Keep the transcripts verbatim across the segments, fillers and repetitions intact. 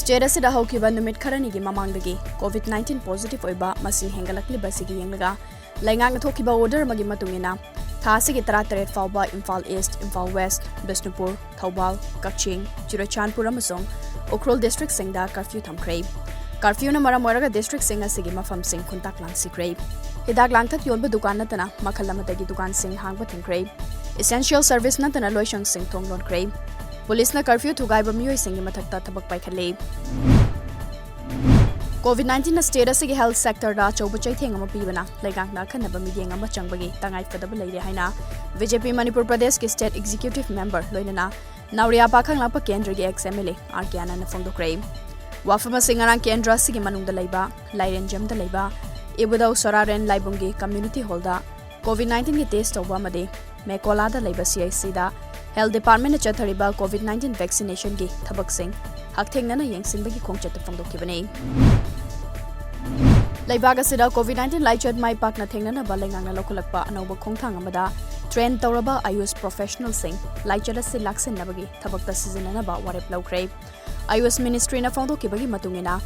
State ꯑꯁꯤꯗ ꯍꯧꯈꯤꯕ ꯅꯨꯃꯤꯠ ꯈꯔꯅꯤꯒꯤ ꯃꯃꯥꯡꯗꯒꯤ COVID nineteen positive ꯑꯣꯏꯕ ꯃꯁꯤꯡ ꯍꯦꯟꯒꯠꯂꯛꯂꯤꯕ ꯑꯁꯤꯒꯤ ꯌꯦꯡꯂꯒ ꯂꯩꯉꯥꯛꯅ ꯊꯣꯛꯈꯤꯕ order ꯑꯃꯒꯤ ꯃꯇꯨꯡ ꯏꯟꯅ ꯊꯥ ꯑꯁꯤꯒꯤ ꯇꯔꯥꯇꯔꯦꯠ ꯐꯥꯎꯕ ꯏꯝꯐꯥꯜ East, ꯏꯝꯐꯥꯜ West, ꯕꯤꯁꯅꯨꯄꯨꯔ, ꯊꯧꯕꯥꯜ, ꯀꯛꯆꯤꯡ, ꯆꯨꯔꯆꯥꯟꯄꯨꯔ ꯑꯃꯁꯨꯡ ꯎꯈ꯭ꯔꯨꯜ districtꯁꯤꯡꯗ curfew ꯊꯝꯈ꯭ꯔꯦ꯫ Curfewꯅ ꯃꯔꯝ ꯑꯣꯏꯔꯒ districtꯁꯤꯡ ꯑꯁꯤꯒꯤ ꯃꯐꯝꯁꯤꯡ ꯈꯨꯟꯇꯥꯛ ꯂꯥꯟꯁꯤꯈ꯭ꯔꯦ꯫ ꯍꯤꯗꯥꯛ ꯂꯥꯡꯊꯛ ꯌꯣꯟꯕ ꯗꯨꯀꯥꯟ ꯅꯠꯇꯅ ꯃꯈꯜ ꯑꯃꯠꯇꯒꯤ ꯗꯨꯀꯥꯟꯁꯤꯡ ꯍꯥꯡꯕ ꯊꯤꯡꯈ꯭ꯔꯦ꯫ Essential service ꯅꯠꯇꯅ ꯂꯣꯏꯁꯪꯁꯤꯡ ꯊꯣꯡ ꯂꯣꯟꯈ꯭ꯔꯦ꯫ ꯄꯨꯂꯤꯁꯅ curfew ꯊꯨꯒꯥꯏꯕ ꯃꯤꯑꯣꯏꯁꯤꯡꯒꯤ ꯃꯊꯛꯇ ꯊꯕꯛ ꯄꯥꯏꯈꯠꯂꯦ꯫ COVID nineteenꯅ state ꯑꯁꯤꯒꯤ health sectorꯗ ꯑꯆꯧꯕ ꯆꯩꯊꯦꯡ ꯑꯃ ꯄꯤꯕꯅ ꯂꯩꯉꯥꯛꯅ ꯑꯈꯟꯅꯕ ꯃꯤꯠꯌꯦꯡ ꯑꯃ ꯆꯪꯕꯒꯤ ꯇꯉꯥꯏ ꯐꯗꯕ ꯂꯩꯔꯦ ꯍꯥꯏꯅ BJP ꯃꯅꯤꯄꯨꯔ ꯄ꯭ꯔꯗꯦꯁꯀꯤ state executive member ꯂꯣꯏꯅꯅ ꯅꯥꯎꯔꯤꯌꯥ ꯄꯥꯈꯪꯂꯥꯛꯄ ꯀꯦꯟꯗ꯭ꯔꯒꯤ ex MLA R K Anandꯅ ꯐꯣꯡꯗꯣꯛꯈ꯭ꯔꯦ꯫ ꯋꯥꯐꯝ ꯑꯁꯤ ꯉꯔꯥꯡ ꯀꯦꯟꯗ꯭ꯔ ꯑꯁꯤꯒꯤ ꯃꯅꯨꯡꯗ ꯂꯩꯕ ꯂꯥꯏꯔꯦꯟꯖꯝꯗ ꯂꯩꯕ ꯏꯕꯨꯙꯧ ꯁꯣꯔꯥꯔꯦꯟ ꯂꯥꯏꯕꯨꯡꯒꯤ community hallꯗ COVID nineteenꯒꯤ test ꯇꯧꯕ ꯑꯃꯗꯤ ꯃꯦꯀꯣꯂꯥꯗ ꯂꯩꯕ CHCꯗ health departmentꯅ ꯆꯠꯊꯔꯤꯕ COVID nineteen vaccinationꯒꯤ ꯊꯕꯛꯁꯤꯡ ꯍꯛꯊꯦꯡꯅꯅ ꯌꯦꯡꯁꯤꯟꯕꯒꯤ ꯈꯣꯡꯆꯠꯇ ꯐꯣꯡꯗꯣꯛꯈꯤꯕꯅꯤ꯫ ꯂꯩꯕꯥꯛ ꯑꯁꯤꯗ COVID nineteen ꯂꯥꯏꯆꯠ ꯃꯥꯏ ꯄꯥꯛꯅ ꯊꯦꯡꯅꯅꯕ ꯂꯩꯉꯥꯛꯅ ꯂꯧꯈꯠꯂꯛꯄ ꯑꯅꯧꯕ ꯈꯣꯡꯊꯥꯡ ꯑꯃꯗ train ꯇꯧꯔꯕ AYUSH professionalꯁꯤꯡ ꯂꯥꯏꯆꯠ ꯑꯁꯤ ꯂꯥꯛꯁꯤꯟꯅꯕꯒꯤ ꯊꯕꯛꯇ ꯁꯤꯖꯤꯟꯅꯅꯕ ꯋꯥꯔꯦꯞ ꯂꯧꯈ꯭ꯔꯦ꯫ AYUSH ministryꯅ ꯐꯣꯡꯗꯣꯛꯈꯤꯕꯒꯤ ꯃꯇꯨꯡ ꯏꯟꯅ,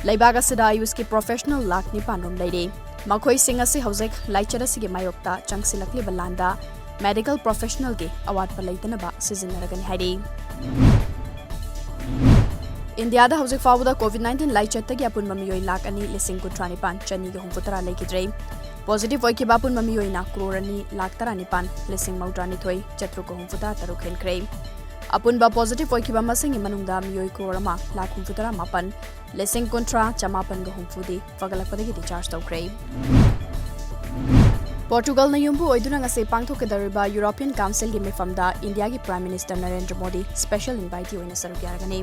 ꯂꯩꯕꯥꯛ ꯑꯁꯤꯗ AYUSHꯀꯤ professional ꯂꯥꯈ ꯅꯤꯄꯥꯟ ꯔꯣꯝ ꯂꯩꯔꯤ꯫ ꯃꯈꯣꯏꯁꯤꯡ ꯑꯁꯤ ꯍꯧꯖꯤꯛ ꯂꯥꯏꯆꯠ ꯑꯁꯤꯒꯤ ꯃꯥꯌꯣꯛꯇ ꯆꯪꯁꯤꯜꯂꯛꯂꯤꯕ ꯂꯥꯟꯗ medical professionalꯒꯤ ꯑꯋꯥꯠꯄ ꯂꯩꯇꯅꯕ ꯁꯤꯖꯤꯟꯅꯔꯒꯅꯤ ꯍꯥꯏꯔꯤ꯫ ꯏꯟꯗꯤꯌꯥꯗ ꯍꯧꯖꯤꯛ ꯐꯥꯎꯕꯗ COVID nineteen ꯂꯥꯏꯆꯠꯇꯒꯤ ꯑꯄꯨꯟꯕ ꯃꯤꯑꯣꯏ ꯂꯥꯈ ꯑꯅꯤ ꯂꯤꯁꯤꯡ ꯀꯨꯟꯊ꯭ꯔꯥ ꯅꯤꯄꯥꯟ ꯆꯅꯤꯒ ꯍꯨꯝꯐꯨ ꯇꯔꯥ ꯂꯩꯈꯤꯗ꯭ꯔꯦ꯫ Positive ꯑꯣꯏꯈꯤꯕ ꯑꯄꯨꯟꯕ ꯃꯤꯑꯣꯏꯅ ꯀ꯭ꯔꯣꯔ ꯑꯅꯤ ꯂꯥꯈ ꯇꯔꯥꯅꯤꯄꯥꯟ ꯂꯤꯁꯤꯡ ꯃꯧꯗ꯭ꯔꯥ ꯅꯤꯊꯣꯏ ꯆꯥꯇ꯭ꯔꯨꯛꯀ ꯍꯨꯝꯐꯨ ꯇꯔꯥ ꯇꯔꯨꯛ ꯍꯦꯟꯈ꯭ꯔꯦ꯫ ꯑꯄꯨꯟꯕ positive ꯑꯣꯏꯈꯤꯕ ꯃꯁꯤꯡꯒꯤ ꯃꯅꯨꯡꯗ ꯃꯤꯑꯣꯏ ꯀ꯭ꯔꯣꯔ ꯑꯃ ꯂꯥꯈ ꯍꯨꯝꯐꯨ ꯇꯔꯥ ꯃꯥꯄꯟ ꯂꯤꯁꯤꯡ ꯀꯨꯟꯊ꯭ꯔꯥ ꯆꯃꯥꯄꯟꯒ ꯍꯨꯝꯐꯨꯗꯤ ꯐꯒꯠꯂꯛꯄꯗꯒꯤ discharge ꯇꯧꯈ꯭ꯔꯦ꯫ ꯄꯣꯔꯇꯨꯒꯜꯅ ꯌꯨꯝꯕꯨ ꯑꯣꯏꯗꯨꯅ ꯉꯁꯤ ꯄꯥꯡꯊꯣꯛꯀꯗꯧꯔꯤꯕ European Councilꯒꯤ ꯃꯤꯐꯝꯗ ꯏꯟꯗꯤꯌꯥꯒꯤ Prime Minister Narendra Modi special invitee ꯑꯣꯏꯅ ꯁꯔꯨꯛ ꯌꯥꯔꯒꯅꯤ꯫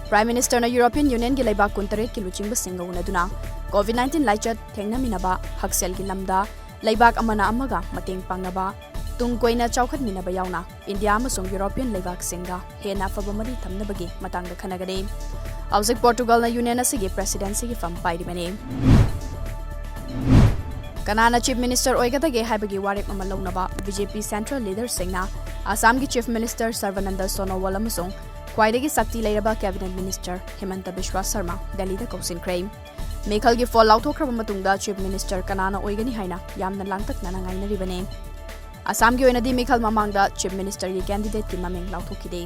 Prime Ministerꯅ European Unionꯒꯤ ꯂꯩꯕꯥꯛ ꯀꯨꯟꯇꯔꯦꯠꯀꯤ ꯂꯨꯆꯤꯡꯕꯁꯤꯡꯒ ꯎꯅꯗꯨꯅ COVID nineteen ꯂꯥꯏꯆꯠ ꯊꯦꯡꯅꯃꯤꯟꯅꯕ, ꯍꯛꯁꯦꯜꯒꯤ ꯂꯝꯗ ꯂꯩꯕꯥꯛ ꯑꯃꯅ ꯑꯃꯒ ꯃꯇꯦꯡ ꯄꯥꯡꯅꯕ, ꯇꯨꯡ ꯀꯣꯏꯅ ꯆꯥꯎꯈꯠꯃꯤꯟꯅꯕ ꯌꯥꯎꯅ ꯏꯟꯗꯤꯌꯥ ꯑꯃꯁꯨꯡ European ꯂꯩꯕꯥꯛꯁꯤꯡꯒ ꯍꯦꯟꯅ ꯑꯐꯕ ꯃꯔꯤ ꯊꯝꯅꯕꯒꯤ ꯃꯇꯥꯡꯗ ꯈꯟꯅꯒꯅꯤ꯫ ꯍꯧꯖꯤꯛ ꯄꯣꯔꯇꯨꯒꯜꯅ Union ꯑꯁꯤꯒꯤ presidencyꯒꯤ ꯐꯝ ꯄꯥꯏꯔꯤꯕꯅꯤ꯫ ꯀꯅꯥꯅ Chief Minister ꯑꯣꯏꯒꯗꯒꯦ ꯍꯥꯏꯕꯒꯤ ꯋꯥꯔꯦꯞ ꯑꯃ ꯂꯧꯅꯕ BJP central leaderꯁꯤꯡꯅ ꯑꯁꯥꯝꯒꯤ Chief Minister ꯁꯔꯕꯥꯅꯟꯗ ꯁꯣꯅꯣꯋꯥꯜ ꯑꯃꯁꯨꯡ ꯈ꯭ꯋꯥꯏꯗꯒꯤ ꯁꯛꯇꯤ ꯂꯩꯔꯕ Cabinet Minister ꯍꯤꯃꯟꯇ ꯕꯤꯁ꯭ꯋꯥ ꯁꯔꯃ ꯗꯦꯜꯂꯤꯗ ꯀꯧꯁꯤꯟꯈ꯭ꯔꯦ꯫ ꯃꯤꯈꯜꯒꯤ ꯐꯣꯜ ꯂꯥꯎꯊꯣꯛꯈ꯭ꯔꯕ ꯃꯇꯨꯡꯗ Chief Minister ꯀꯅꯥꯅ ꯑꯣꯏꯒꯅꯤ ꯍꯥꯏꯅ ꯌꯥꯝꯅ ꯂꯥꯡꯇꯛꯅꯅ ꯉꯥꯏꯅꯔꯤꯕꯅꯤ꯫ ꯑꯁꯥꯝꯒꯤ ꯑꯣꯏꯅꯗꯤ ꯃꯤꯈꯜ ꯃꯃꯥꯡꯗ Chief Ministerꯒꯤ candidateꯀꯤ ꯃꯃꯤꯡ ꯂꯥꯎꯊꯣꯛꯈꯤꯗꯦ꯫